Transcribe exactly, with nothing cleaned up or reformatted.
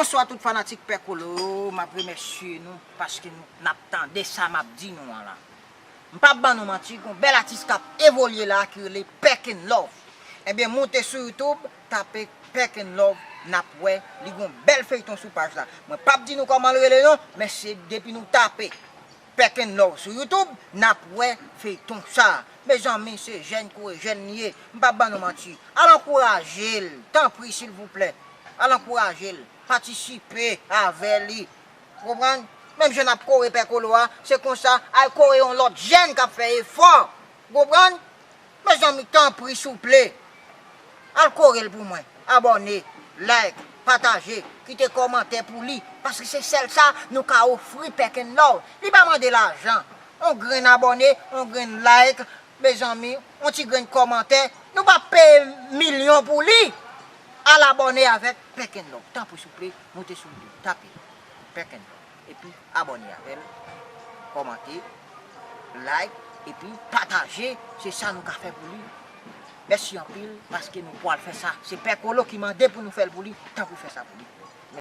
Bonswa tout fanatik Pè Kolo, m ap remèsye nou paske nou n ap tande sa m ap di nou an la. M p ap ban nou manti, gon bèl atis k ap evolye la ki rele Pèk and Love. Ebyen, moute sou YouTube, tape Pèk and Love, n ap wè, li gon bèl feyton sou paj la. Mwen p ap di nou kòman l rele non, men se depi nou tape Pèk and Love sou YouTube, n ap wè feyton sa. Mezanmi, se jèn kouri jèn li ye. M p ap ban nou manti. Al ankouraje l, tanpri, silvouplè. Al ankouraje l, patisipe avè li. Ou konprann? Menm jan n ap kore Pè Kolo a, se konsa, al kore yon lòt jèn k ap fè efò. Ou konprann? Mezanmi, tanpri, souple, al kore l pou mwen. Abòne, like, pataje, kite kòmantè pou li. Paske se sèl sa nou ka ofri Pèk and Love. Li pa mande lajan. On grenn abòne, on grenn like, mezanmi, on ti grenn kòmantè. Nou p ap peye milyon pou li. Al abòne avèk Pèk and Love. Tanpri, souple, moute sou li. Tape Pèk and Love. Epi abòne avè l, kòmante, like, epi pataje, se sa nou ka fè pou li. Mèsi anpil, paske nou pral fè sa. Se Pè Kolo ki mande pou nou fè l pou li, tanpri fè sa pou li.